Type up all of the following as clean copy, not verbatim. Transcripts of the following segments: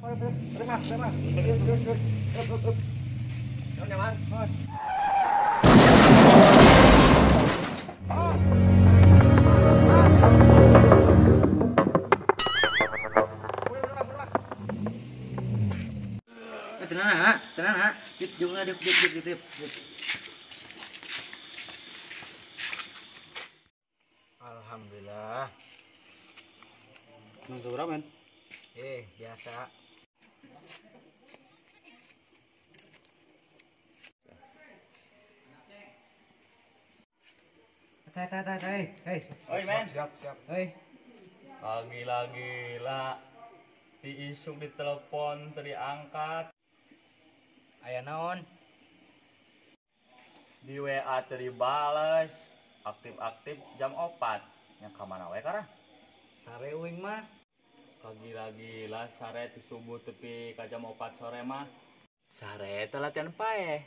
Tenang ha, tenang ha. Yuk. Alhamdulillah. Nang seberapa, men? Biasa. Hei. Oi, men. Siap. Hei. Gila. Ti isuk ditelepon teu diangkat. Aya naon? Di WA teu dibales. Aktif-aktif jam 4. Nya ka mana we karah? Sare uing mah. Kagila-gila sare ti subuh tepi ka jam 4 sore mah. Sare teh latihan paeh.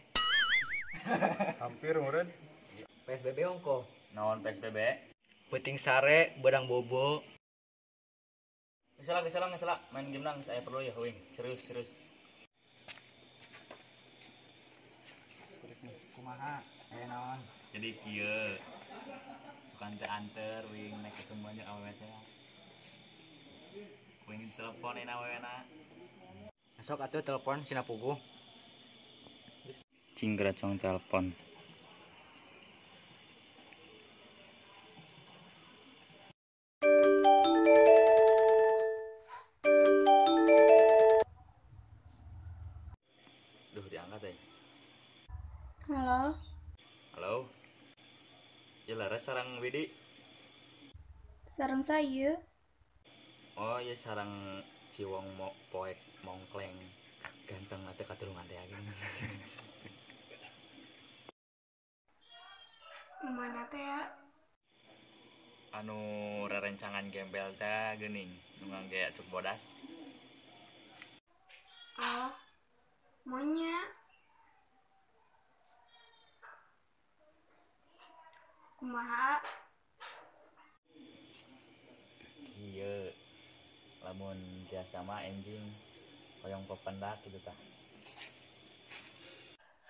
Hampir meureun. PSBB ongko. Naon PSBB? Peuting sare beurang bobo. Geus lah, main game lang saya perlu ya uing. Serius. Kumaha? Aya naon? Jadi kieu. Sukan teh anter uing naik ketemuan jeung awewe teh. Uing telepon euna awewena. Sok atuh telepon sina puguh. Cing geracong telepon. Duh, diangkat ya. Halo. Halo. Ya laras sarang Widi. Sarang saya. Oh ya sarang Ciwong mo poek mongkleng. Ganteng atuh katulungan teh gini. Mana teh ya? Anu rerencangan gembel teh geuning nu ngangge acuk bodas. Oh. Monya. Kumaha? Kieu. Lamun tiasa mah enjing hoyong pependak gitu tah.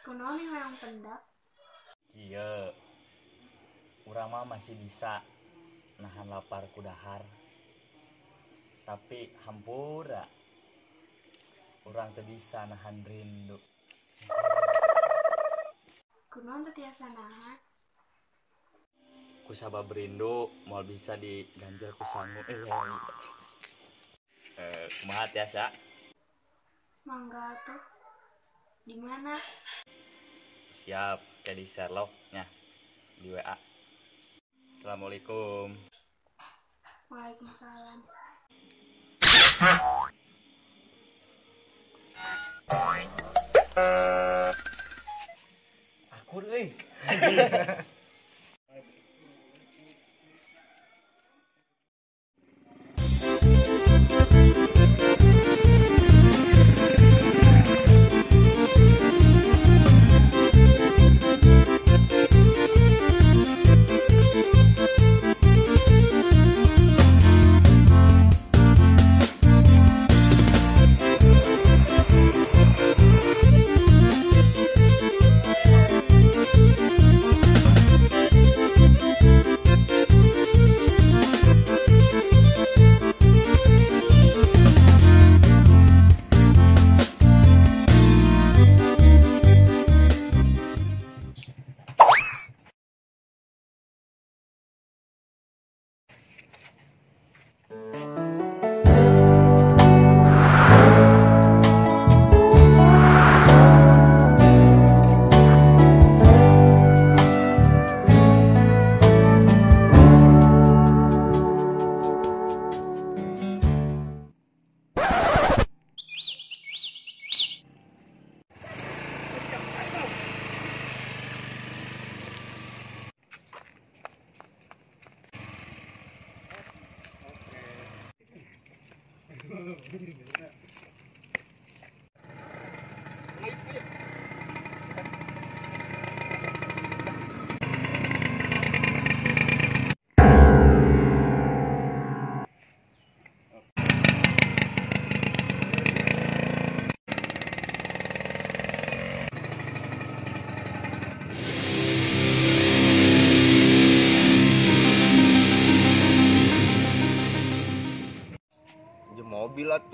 Kunaon hoyong pendak? Kieu. Urang mah masih bisa nahan lapar ku dahar. Tapi hampura urang teu bisa nahan rindu. Kunaon teu tiasa nahan? Ku sabab rindu moal bisa diganjel ku sangu. Kumaha tiasa? Mangga tuh. Di mana? Siap, kayak di Sherlock nya di WA. Assalamualaikum. Waalaikumsalam. Akur euy.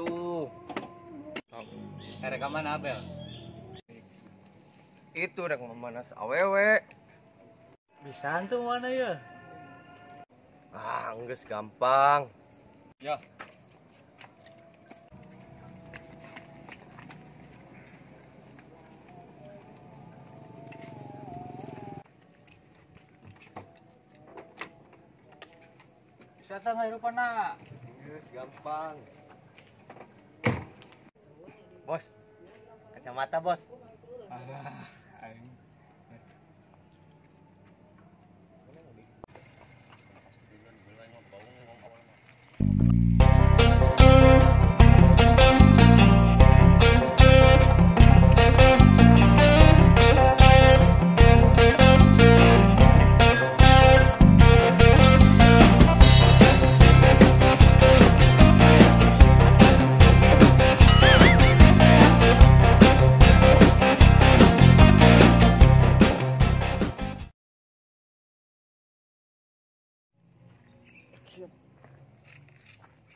atuh. Erek ka mana Abel? Itu rek mamanas awewe. Bisa tuh mana ya? Ah, enggeus gampang. Ya. Bisa teh ngahirupana. Enggeus gampang. Bos. Kacamata, Bos. Alah, aing.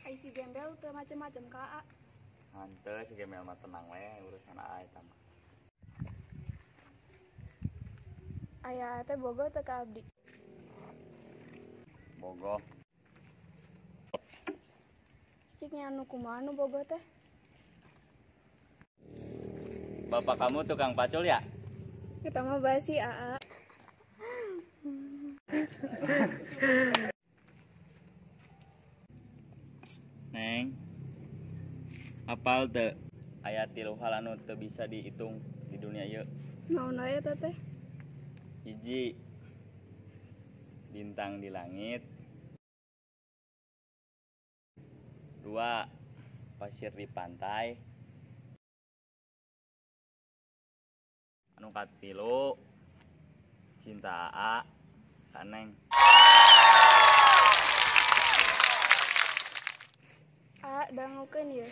Ai si gembel teu macem-macem ka A. Hanteu si gembel mah tenang we urusan A eta mah. Aya teh bogoh teu ka abdi? Bogoh. Cik nya anu kumaha nu bogoh teh? Bapak kamu tukang pacul ya? Kita mah basi AA. Neng, apal teu aya tilu hal anu teu bisa dihitung di dunia ieu. Naon wae eta teh? Hiji, bintang di langit. 2, pasir di pantai. Anu katilu, cinta AA ka Neng. A dangukeun ieu.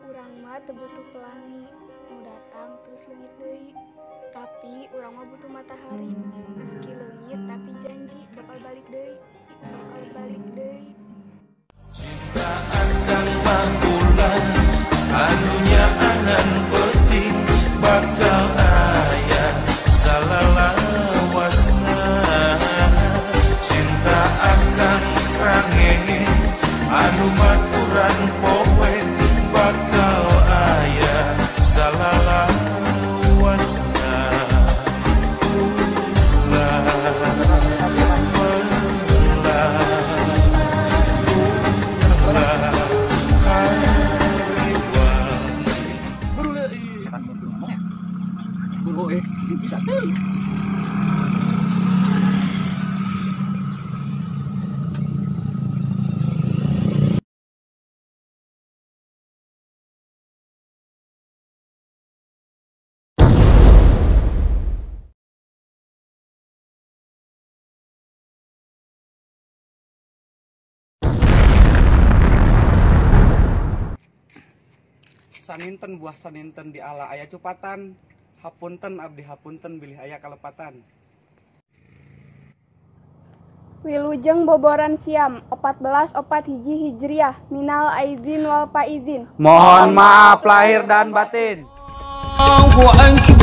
Urang mah teu butuh pelangi, nu datang terus leungit deui. Tapi urang mah butuh matahari, meski leungit tapi janji bakal balik deui, bakal balik deui. Cinta akan manggulan, anunya anan penting bakal aya salalawasna. Cinta akan srangenge anu maturan poe bakal aya salalawasna. Ulah melah ulah hariwang. Buru bisa tuh. Saninten buah saninten di ala aya cupatan, hapunten abdi hapunten bilih aya kalepatan. Wilujeng boboran siam 1441 Hijriah minal aidin wal faizin. Mohon maaf lahir dan batin. Allahu akbar.